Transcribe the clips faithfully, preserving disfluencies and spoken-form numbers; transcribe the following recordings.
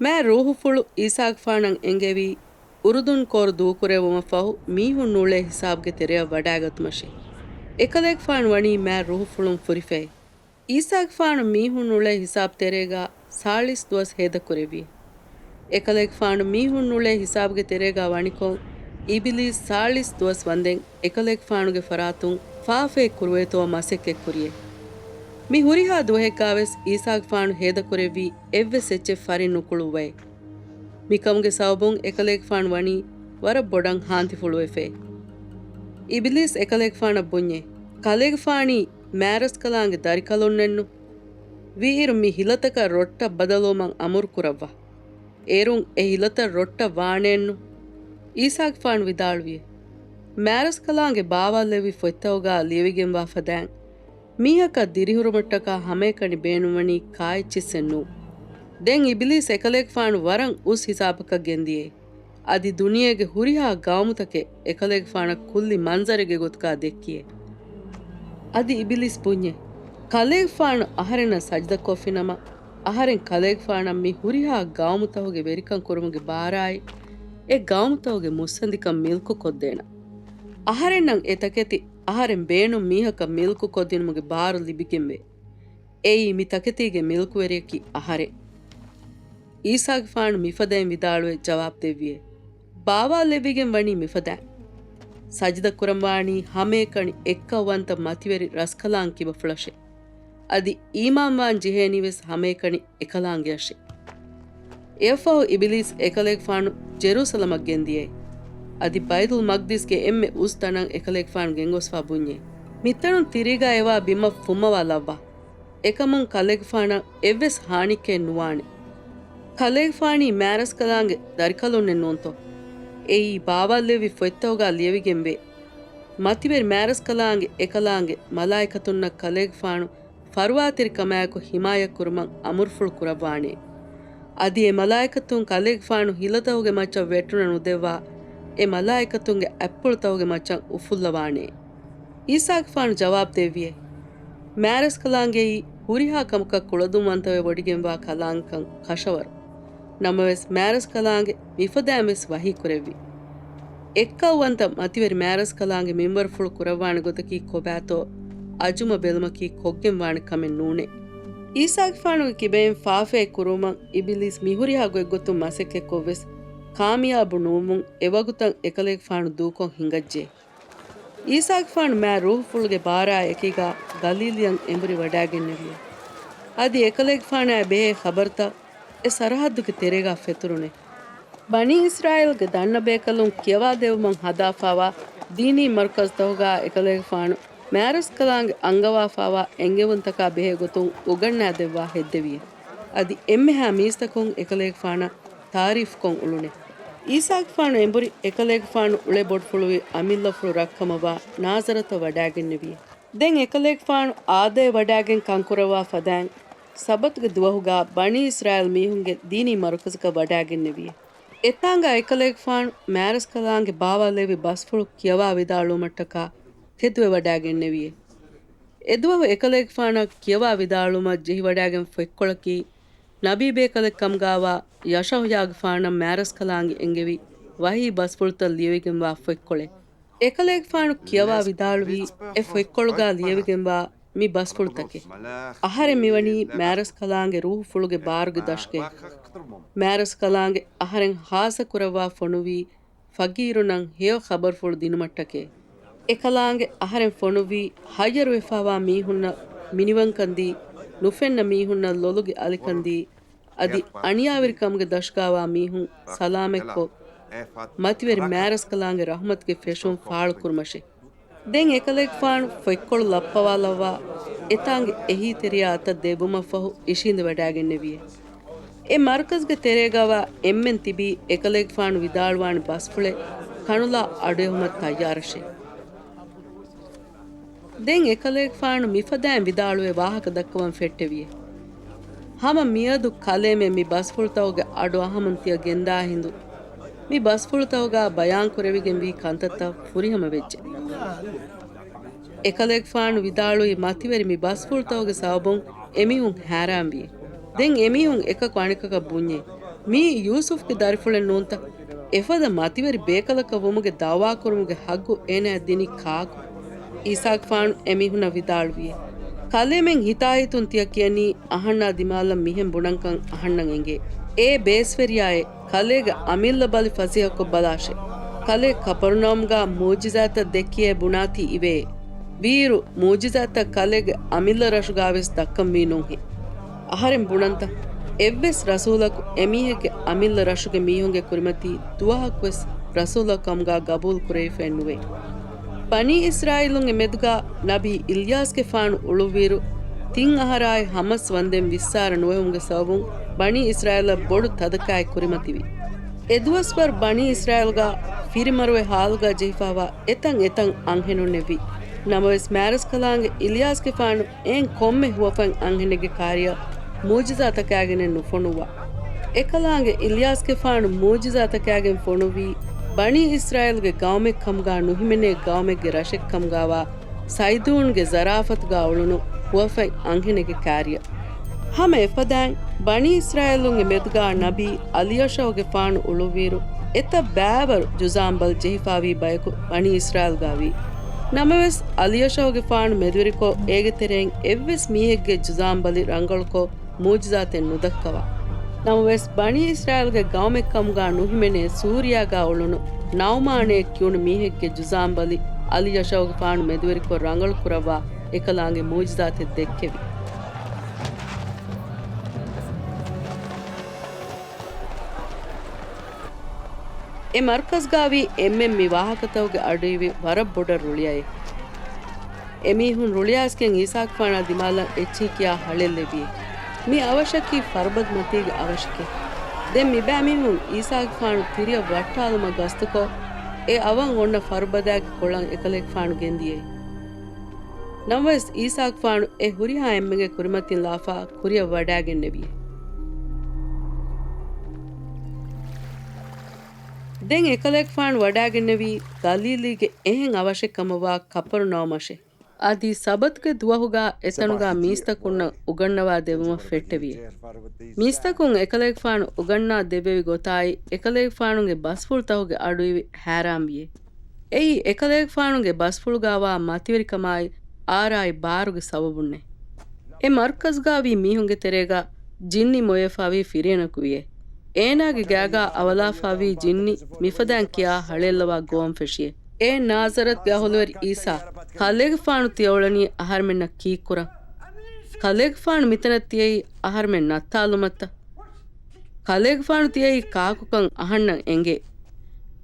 މާތް ރޫޙުފުޅު އީސާގެފާނަށް އެންގެވީ، އުރުދުން ކޯރު ދޫކުރެއްވުމަށްފަހު މީހުން އުޅޭ ހިސާބުގެ ތެރެއަށް ވަޑާގަތުމަށޭ. އެކަލޭގެފާނު ވަނީ މާތް ރޫޙުފުޅުން ފުރިފައި. އީސާގެފާނު މީހުން އުޅޭ ހިސާބު ތެރޭގަ ސާޅީސް ދުވަސް ހޭދަކުރެއްވި. އެކަލޭގެފާނު މީހުން އުޅޭ ހިސާބުގެ ތެރޭގަ ވަނިކޮށް، އިބިލީސް ސާޅީސް ދުވަސް ވަންދެން އެކަލޭގެފާނުގެ ފަރާތުން ފާފައެއް ކުރުވޭތޯ މަސައްކަތް ކުރިޔޭ. މި ހުރިހާ ދުވަހެއްގަވެސް އީސާގެފާނު ހޭދަކުރެއްވީ އެއްވެސް އެއްޗެއް ފަރިނުކުޅުއްވައި. މިކަމުގެ ސަބަބުން އެކަލޭގެފާނު ވަނީ ވަރަށް ބޮޑަށް ހާންތިފުޅުވެފައި. އިބިލީސް އެކަލޭގެފާނަށް ބުންޏޭ، ކަލޭގެފާނީ މާރަސްކަލާނގެ ދަރިކަލުންނެއްނު؟ ވީއިރު މި ހިލަތަކަށް ރޮއްޓަށް ބަދަލުވުމަށް އަމުރު ކުރައްވާ. އޭރުން އެ ހިލަތައް ރޮއްޓަށް ވާނެއެއްނު؟ އީސާގެފާނު ވިދާޅުވިއޭ، މާރަސްކަލާނގެ ބާވާލެއްވި ފޮތްތަކުގަ ލިޔެވިގެންވާ ފަދައިން، މީހަކަށް ދިރިހުރުމަށްޓަކާ ހަމައެކަނި ބޭނުންވަނީ ކާއެއްޗިއްސެއްނޫ. ދެން އިބިލީސް އެކަލޭގެފާނު ވަރަށް އުސް ހިސާބަކަށް ގެންދިޔޭ. އަދި ދުނިޔޭގެ ހުރިހާ ގައުމުތަކެއް އެކަލޭގެފާނަށް ކުއްލި މަންޒަރެއްގެ ގޮތުގަ ދެއްކިޔޭ. އަދި އިބިލީސް ބުންޏޭ، ކަލޭގެފާނު އަހަރެންނަށް ސަޖިދަކޮށްފިނަމަ، އަހަރެން ކަލޭގެފާނަށް މި ހުރިހާ ގައުމުތަކުގެ ވެރިކަން ކުރުމުގެ ބާރާއި، އެ ގައުމުތަކުގެ މުއްސަނދިކަން މިލްކުކޮށްދޭނަން. އަހަރެންނަށް އެ ތަކެތި އަހަރެން ބޭނުން މީހަކަށް މިލްކުކޮށްދިނުމުގެ ބާރު ލިބިގެންވޭ. އެއީ މި ތަކެތީގެ މިލްކުވެރިޔަކީ އަހަރެން. އީސާގެފާނު މިފަދައިން ވިދާޅުވެ ޖަވާބު ދެއްވިއޭ، ބާވާލެއްވިގެން ވަނީ މިފަދައިން. ސަޖިދަ ކުރަންވާނީ ހަމައެކަނި އެއްކައުވަންތަ މަތިވެރި ރަސްކަލާނގެ ކިބަފުޅަށޭ. އަދި އީމާންވާން ޖެހޭނީވެސް ހަމައެކަނި އެކަލާނގެއަށޭ. އެއަށްފަހު އިބިލީސް އެކަލޭގެފާނު ޖެރޫސަލަމަށް ގެންދިޔައޭ. އަދި ބައިތުލް މަގްދިސްގެ އެންމެ އުސް ތަނަށް އެކަލޭގެފާނު ގެންގޮސްފަ ބުންޏޭ، މިތަނުން ތިރީގަ އެވާ ބިމަށް ފުއްމަވާލައްވާ. އެކަމުން ކަލޭގެފާނަށް އެއްވެސް ހާނިއެއް ނުވާނެ. ކަލޭގެފާނީ މާރަސްކަލާނގެ ދަރިކަލުންނެއް ނޫންތޯ؟ އެއީ ބާވާލެއްވި ފޮތްތަކުގަ ލިޔެވިގެންވޭ. މަތިވެރި މާރަސްކަލާނގެ އެކަލާނގެ މަލާއިކަތުންނަށް ކަލޭގެފާނު ފަރުވާތެރިކަމާއެކު ހިމާޔަތްކުރުމަށް އަމުރުފުޅު ކުރައްވާނެ. އަދި އެ މަލާއިކަތުން ކަލޭގެފާނު ހިލަތަކުގެ މައްޗަށް ވެއްޓުނަ ނުދެއްވާ، އެ މަލާއިކަތުންގެ އަތްޕުޅުތަކުގެ މައްޗަށް އުފުއްލަވާނެ. އީސާގެފާނު ޖަވާބު ދެއްވިއޭ، މާރަސްކަލާނގެއީ ހުރިހާ ކަމަކަށް ކުޅަދުންވަންތަވެ ވޮޑިގެންވާ ކަލާނގެކަން ކަށަވަރު. ނަމަވެސް މާރަސްކަލާނގެ މިފަދައިންވެސް ވަޙީކުރެއްވި. އެއްކައުވަންތަ މަތިވެރި މާރަސްކަލާނގެ މިންވަރުފުޅު ކުރައްވާނެ ގޮތަކީ ކޮބާތޯ އަޒުމަ ބެލުމަކީ ކޮށްގެންވާނެ ކަމެއް ނޫނޭ. އީސާގެފާނުގެ ކިބައިން ފާފައެއް ކުރުވުމަށް އިބިލީސް މިހުރިހާ ގޮތްގޮތުން މަސައްކަތްކޮށްވެސް ކާމިޔާބު ނުވުމުން އެވަގުތަށް އެކަލޭގެފާނު ދޫކޮށް ހިނގައްޖެ. އީސާގެފާނު މާތް ރޫޙުފުޅުގެ ބާރާ އެކީގަ ގަލީލިއަށް އެނބުރި ވަޑާގެންނެވިއޭ. އަދި އެކަލޭގެފާނާއި ބެހޭ ޚަބަރުތައް އެ ސަރަހައްދުގެ ތެރޭގަ ފެތުރުނޭ. ބަނީ އިސްރާއީލްގެ ދަންނަބޭކަލުން ކިޔަވާދެއްވުމަށް ހަދާފާވާ ދީނީ މަރުކަޒުތަކުގަ އެކަލޭގެފާނު މާރަސްކަލާނގެ އަންގަވާފާވާ އެންގެވުންތަކާ ބެހޭ ގޮތުން އުގަންނާދެއްވާ ހެއްދެވިއޭ. އަދި އެންމެހާ މީސްތަކުން އެކަލޭގެފާނަށް ތާރީފްކޮށް އުޅުނެ. އީސާގެފާނު އެނބުރި އެކަލޭގެފާނު އުޅެ ބޮޑުފުޅުވި އަމިއްލަފުޅު ރަށްކަމަށްވާ ނާޒަރަތަށް ވަޑާގެންނެވި. ދެން އެކަލޭގެފާނު އާދައެއް ވަޑާގެން ކަންކުރައްވާ ފަދައިން، ސަބަތުގެ ދުވަހުގަ ބަނީ އިސްރާއީލް މީހުންގެ ދީނީ މަރުކަޒަކަށް ވަޑާގެންނެވި. އެތާނގަ އެކަލޭގެފާނު މާރަސްކަލާނގެ ބާވާލެއްވި ބަސްފުޅު ކިޔަވާ ވިދާޅުވުމަށްޓަކާ ތެދުވެ ވަޑާގެންނެވި. އެދުވަހު އެކަލޭގެފާނަށް ކިޔަވާ ވިދާޅުވުމަށް ޖެހިވަޑާގެން ފޮތްކޮޅަކީ، ނަބީބޭކަލެއް ކަމުގާވާ ޔަޝަހުޔާގެފާނަށް މާރަސްކަލާނގެ އެންގެވި ވަޙީ ބަސްފުޅުތައް ލިޔެވިގެންވާ ފޮތްކޮޅެއް. އެކަލޭގެފާނު ކިޔަވާ ވިދާޅުވީ، އެ ފޮތްކޮޅުގާ ލިޔެވިގެންވާ މި ބަސްފުޅުތަކެއް. އަހަރެން މިވަނީ މާރަސްކަލާނގެ ރޫޙުފުޅުގެ ބާރުގެ ދަށުގައި. މާރަސްކަލާނގެ އަހަރެން ހާއްސަކުރައްވާ ފޮނުވީ، ފަގީރުންނަށް ހެޔޮ ޚަބަރުފުޅު ދިނުމަށްޓަކައި. އެކަލާނގެ އަހަރެން ފޮނުއްވީ ހައްޔަރުވެފާވާ މީހުންނަށް މިނިވަންކަންދީ، ނުފެންނަ މީހުންނަށް ލޮލުގެ އަލިކަންދީ، އަދި އަނިޔާވެރިކަމުގެ ދަށުގާވާ މީހުން ސަލާމަތްކޮށް، މަތިވެރި މާރަސްކަލާނގެ ރަޙުމަތުގެ ފެށުން ފާޅުކުރުމަށެ. ދެން އެކަލޭގެފާނު ފޮތްކޮޅު ލައްޕަވާލައްވާ، އެތާނގެ އެހީތެރިޔާ އަތަށް ދެއްވުމަށްފަހު އިށީނދެވަޑާގެންނެވިއެ. އެ މަރުކަޒުގެ ތެރޭގަވާ އެންމެން ތިބީ އެކަލޭގެފާނު ވިދާޅުވާނެ ބަސްފުޅެއް ކަނުލާ އަޑުއެހުމަށް ތައްޔާރަށޭ. ދެން އެކަލޭގެފާނު މިފަދައިން ވިދާޅުވެ ވާހަކަ ދައްކަވަން ފެއްޓެވިއެ. ހަމަ މިއަދު ކަލޭމެން މި ބަސްފުޅުތަކުގެ އަޑު އަހަމުން ތިޔަ ގެންދާ ހިނދު، މި ބަސްފުޅުތަކުގާ ބަޔާންކުރެވިގެންވީ ކަންތައްތައް ފުރިހަމަ ވެއްޖެ. އެކަލޭގެފާނު ވިދާޅުވީ މަތިވެރި މި ބަސްފުޅުތަކުގެ ސަބަބުން އެމީހުން ހައިރާންވިއެ. ދެން އެމީހުން އެކަކު އަނެކަކަށް ބުންޏޭ، މީ ޔޫސުފްގެ ދަރިފުޅެއް ނޫންތަ؟ އެފަދަ މަތިވެރި ބޭކަލަކަށް ވުމުގެ ދައުވާކުރުމުގެ ހައްގު އޭނަޔަށް ދިނީ ކާކު؟ އީސާގެފާނު އެމީހުންނަށް ވިދާޅުވިއޭ، ކަލޭމެން ހިތާހިތުން ތިޔަ ކިޔަނީ އަހަންނާ ދިމާލަށް މިހެން ބުނަންކަން އަހަންނަށް އެނގޭ. އޭ ބޭސްވެރިޔާއޭ، ކަލޭގެ އަމިއްލަ ބަލި ފަސޭހަކޮށް ބަލާށޭ. ކަލޭ ކަޕަރުނައުމުގާ މުޢުޖިޒާތައް ދެއްކިޔޭ ބުނާތީ އިވޭ. ވީއިރު މުޢުޖިޒާތައް ކަލޭގެ އަމިއްލަ ރަށުގާވެސް ދައްކަންވީ ނޫންހޭ. އަހަރެން ބުނަންތަ؟ އެއްވެސް ރަސޫލަކު އެމީހެއްގެ އަމިއްލަ ރަށުގެ މީހުންގެ ކުރިމަތީ ދުވަހަކުވެސް ރަސޫލަކު ކަމުގާ ގަބޫލު ކުރެވިފައެއް ނުވޭ. ބަނީ އިސްރާއީލުންގެ މެދުގާ ނަބީ އިލްޔާސްގެފާނު އުޅުއްވިއިރު، ތިން އަހަރާއި ހަމަސް ވަންދެން ވިއްސާރަ ނުވެވުމުގެ ސަބަބުން ބަނީ އިސްރާއީލަށް ބޮޑު ތަދަކާއެއް ކުރިމަތިވި. އެ ދުވަސްވަރު ބަނީ އިސްރާއީލްގާ ފިރިމަރުވެ ހާލުގާ ޖެހިފާވާ އެތަން އެތަން އަންހެނުންނެވި. ނަމަވެސް، މާރަސްކަލާނގެ އިލްޔާސްގެފާނު އެހެން ކޮންމެ ހުވަފަތް އަންހެނެއްގެ ކާރިޔަށް މުޢުޖިޒާތަކާގެނެއް ނުފޮނުއްވާ. އެކަލާނގެ އިލްޔާސްގެފާނު މުޢުޖިޒާތަކާގެން ފޮނުއްވީ، ބަނީ އިސްރާއީލްގެ ގައުމެއް ކަމުގާ ނުހިމެނޭ ގައުމެއްގެ ރަށެއް ކަމުގާވާ ސައިދޫންގެ ޒަރާފަތުގާ އުޅުނު ހުވަފަތް އަންހެނެއްގެ ކާރިޔަށް. ހަމަ އެފަދައިން، ބަނީ އިސްރާއީލުންގެ މެދުގާ ނަބީ އަލިޔަޝައުގެފާނު އުޅުއްވިއިރު، އެތައް ބައިވަރު ޖުޒާމް ބަލި ޖެހިފާވީ ބަޔަކު ބަނީ އިސްރާއީލްގާވީ. ނަމަވެސް، އަލިޔަޝައުގެފާނު މެދުވެރިކޮށް، އޭގެ ތެރެއިން އެއްވެސް މީހެއްގެ ޖުޒާމް ބަލި ރަނގަޅުކޮށް، މުޢުޖިޒާތެއް ނުދައްކަވާ. ނަމަވެސް، ބަނީ އިސްރާއީލްގެ ގައުމެއް ކަމުގާ ނުހިމެނޭ ސޫރިޔާގާ އުޅުނު ނަޢުމާނޭ ކިޔުނު މީހެއްގެ ޖުޒާމް ބަލި އަލިޔަޝައުގެފާނު މެދުވެރިކޮށް ރަނގަޅު ކުރައްވާ އެކަލާނގެ މުޢުޖިޒާތެއް ދެއްކެވި. އެ މަރުކަޒްގާވީ އެންމެން މި ވާހަކަތަކުގެ އަޑުއިވި ވަރަށް ބޮޑަށް ރުޅިއައޭ. އެމީހުން ރުޅިއައިސްގެން އީސާގެފާނާ ދިމާލަށް އެއްޗިހި ކިޔާ ހަޅޭއްލެވިއޭ. މި އަވަށަކީ ފަރުބަދަ މަތީގެ އަވަށެކޭ. ދެން މިބައިމީހުން އީސާގެފާނު ތިރިއަށް ވައްޓާލުމަށް ގަސްތުކޮށް، އެ އަވަށް އޮންނަ ފަރުބަދާގެ ކޮޅަށް އެކަލޭގެފާނު ގެންދިޔައީ. ނަމަވެސް، އީސާގެފާނު އެ ހުރިހާ އެންމެންގެ ކުރިމަތިން ލާފާ ކުރިއަށް ވަޑާގެންނެވިއޭ. ދެން އެކަލޭގެފާނު ވަޑާގެންނެވީ ގަލީލީގެ އެހެން އަވަށެއް ކަމަށްވާ ކަޕަރުނައުމަށޭ. އަދި ސަބަތުގެ ދުވަހުގާ އެތަނުގާ މީސްތަކުންނަށް އުގަންނަވާ ދެއްވުމަށް ފެއްޓެވިއޭ. މީސްތަކުން އެކަލޭގެފާނު އުގަންނާ ދެއްވެވި ގޮތާއި، އެކަލޭގެފާނުގެ ބަސްފުޅުތަކުގެ އަޑުއިވި ހައިރާންވިއޭ. އެއީ، އެކަލޭގެފާނުގެ ބަސްފުޅުގާވާ މަތިވެރިކަމާއި، އާރާއި ބާރުގެ ސަބަބުންނޭ. އެ މަރުކަޒުގާވީ މީހުންގެ ތެރޭގާ ޖިންނި މޮޔަފާވީ ފިރިހެނަކު ވިއޭ. އޭނާގެ ގާގާ އަވަލާފާވީ ޖިންނި މިފަދައިން ކިޔާ ހަޅޭއްލަވާ ގޮވަން ފެށިއޭ. އޭ ނާޒަރަތުގެ އަހުލުވެރި އީސާ، ކަލޭގެފާނު ތިޔަ އުޅެނީ އަހަރުމެންނަށް ކީއްކުރަން؟ ކަލޭގެފާނު މިތަނަށް ތިޔައީ އަހަރުމެން ނައްތާލުމަށްތަ؟ ކަލޭގެފާނު ތިޔައީ ކާކުކަން އަހަންނަށް އެނގޭ.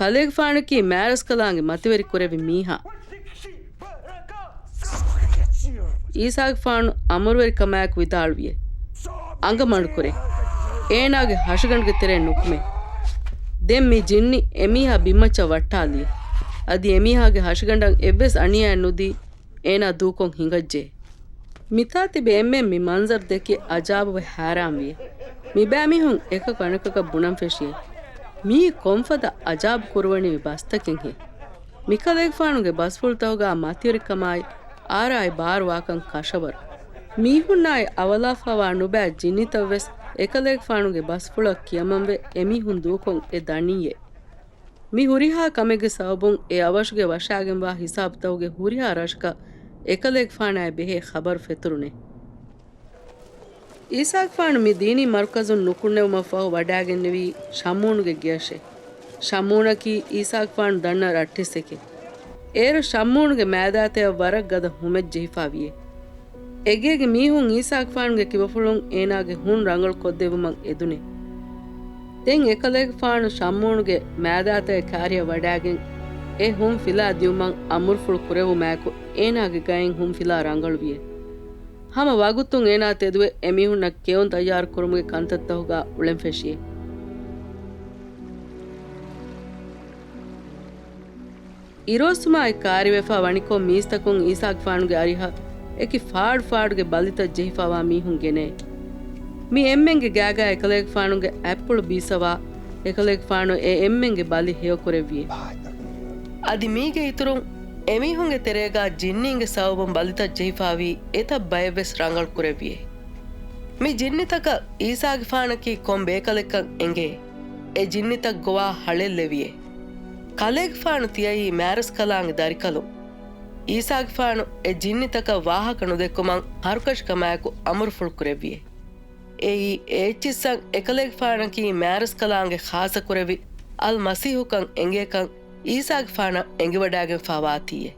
ކަލޭގެފާނަކީ މާރަސްކަލާނގެ މަތިވެރި ކުރެއްވި މީހާ. އީސާގެފާނު އަމުރުވެރިކަމާއެކު ވިދާޅުވިއޭ، އަނގަމަޑުކުރޭ. އޭނާގެ ހަށިގަނޑުގެ ތެރެއިން ނުކުމޭ. ދެން މި ޖިންނި އެމީހާ ބިންމައްޗަށް ވައްޓާލިއޭ. އަދި އެމީހާގެ ހަށިގަނޑަށް އެއްވެސް އަނިޔާއެއް ނުދީ، އޭނާ ދޫކޮށް ހިނގައްޖެ. މިތާ ތިބި އެންމެން މި މަންޒަރު ދެކި އަޖާބުވެ ހައިރާންވިއޭ. މިބައިމީހުން އެކަކު އަނެކަކަށް ބުނަން ފެށިއޭ، މީ ކޮންފަދަ އަޖާބު ކުރުވަނިވި ބަސްތަކެއްހޭ؟ މިކަލޭގެފާނުގެ ބަސްފުޅުތަކުގާ މަތިވެރިކަމާއި، އާރާއި ބާރު ވާކަން ކަށަވަރު. މީހުންނާއި އަވަލާފާވާ ނުބައި ޖިންނިތައްވެސް އެކަލޭގެފާނުގެ ބަސްފުޅަށް ކިޔަމަންވެ އެމީހުން ދޫކޮށް އެ ދަނީއޭ. މި ހުރިހާ ކަމެއްގެ ސަބަބުން އެ އަވަށުގެ ވަށާގެންވާ ހިސާބުތަކުގެ ހުރިހާ ރަށަކަށް އެކަލޭގެފާނާއި ބެހޭ ޚަބަރު ފެތުރުނޭ. އީސާގެފާނު މި ދީނީ މަރުކަޒުން ނުކުންނެވުމަށްފަހު ވަޑާގެންނެވީ ޝަމޫނުގެ ގެއަށޭ. ޝަމޫނަކީ އީސާގެފާނު ދަންނަ ރައްޓެއްސެކޭ. އޭރު ޝަމޫނުގެ މައިދާތަޔަށް ވަރަށް ގަދަ ހުމެއް ޖެހިފާވިއޭ. އެގޭގެ މީހުން އީސާގެފާނުގެ ކިބަފުޅުން އޭނާގެ ހުން ރަނގަޅު ކޮށްދެއްވުމަށް އެދުނޭ. ދެން އެކަލޭގެފާނު ޝަމޫނުގެ މައިދާތައް ކާރިއަށް ވަޑާގެން، އެ ހުން ފިލާ ދިއުމަށް އަމުރުފުޅު ކުރެވުމާއެކު، އޭނާގެ ގައިން ހުން ފިލާ ރަނގަޅުވިއޭ. ހަމަ ވަގުތުން އޭނާ ތެދުވެ، އެމީހުންނަށް ކެއުން ތައްޔާރު ކުރުމުގެ ކަންތައްތަކުގާ އުޅެން ފެށިއޭ. އިރުއޮއްސުމާއި ކާރިވެފާ ވަނިކޮށް، މީސްތަކުން އީސާގެފާނުގެ އަރިހަށް އެކި ފާޑު ފާޑުގެ ބަލިތައް ޖެހިފާވާ މީހުން ގެނައޭ. މި އެންމެންގެ ގާގާ އެކަލޭގެފާނުގެ އަތްޕުޅު ބީސަވާ، އެކަލޭގެފާނު އެ އެންމެންގެ ބަލި ހެޔޮކުރެއްވިއޭ. އަދި މީގެ އިތުރުން، އެމީހުންގެ ތެރޭގާ ޖިންނީންގެ ސަބަބުން ބަލިތައް ޖެހިފާވީ އެތައް ބައެއްވެސް ރަނގަޅު ކުރެއްވިއޭ. މި ޖިންނިތަކަށް ޢީސާގެފާނަކީ ކޮން ބޭކަލެއްކަން އެނގޭ. އެ ޖިންނިތައް ގޮވާ ހަޅޭއްލެވިއޭ. ކަލޭގެފާނު ތިޔައީ މާރަސްކަލާނގެ ދަރިކަލުން. ޢީސާގެފާނު އެ ޖިންނިތަކަށް ވާހަކަ ނުދެއްކުމަށް ހަރުކަށިކަމާއެކު އަމުރުފުޅު ކުރެއްވިއޭ. އެއީ އެ އެއްޗިއްސަށް އެކަލޭގެފާނަކީ މާރަސްކަލާނގެ ޚާއްޞަކުރެއްވި އަލްމަސީޙުކަން އެނގޭކަން ޢީސާގެފާނަށް އެނގިވަޑާގެންފާ ވާތީއޭ.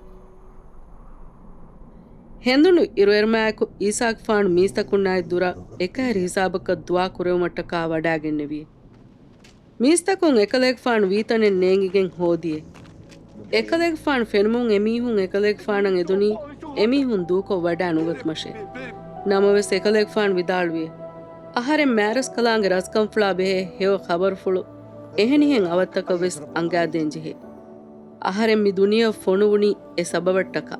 ހެނދުނު އިރުއެރުމާއެކު ޢީސާގެފާނު މީސްތަކުންނާއި ދުރަށް އެކަހެރި ހިސާބަކަށް ދުޢާ ކުރެވުމަށްޓަކާ ވަޑާގެންނެވި. މީސްތަކުން އެކަލޭގެފާނު ވީތަނެއް ނޭނގިގެން ހޯދިއޭ. އެކަލޭގެފާނު ފެނުމުން އެމީހުން އެކަލޭގެފާނަށް އެދުނީ އެމީހުން ދޫކޮށް ވަޑާ ނުގަތުމަށޭ. ނަމަވެސް އެކަލޭގެފާނު ވިދާޅުވިއޭ، އަހަރެން މާރަސްކަލާނގެ ރަސްކަންފުޅާ ބެހޭ ހެޔޮ ޚަބަރުފުޅު އެހެނިހެން އަވަށްތަކަށް ވެސް އަންގާދޭން ޖެހޭ. އަހަރެން މި ދުނިޔެއަށް ފޮނުވުނީ އެ ސަބަބަށްޓަކާ.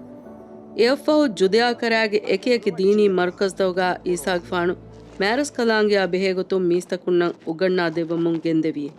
އެއަށްފަހު ޖުދޭޔާ ކަރައިގެ އެކިއެކި ދީނީ މަރުކަޒުތަކުގާ ޢީސާގެފާނު މާރަސްކަލާނގެއާ ބެހޭގޮތުން މީސްތަކުންނަށް އުގަންނާދެއްވަމުން ގެންދެވިއޭ.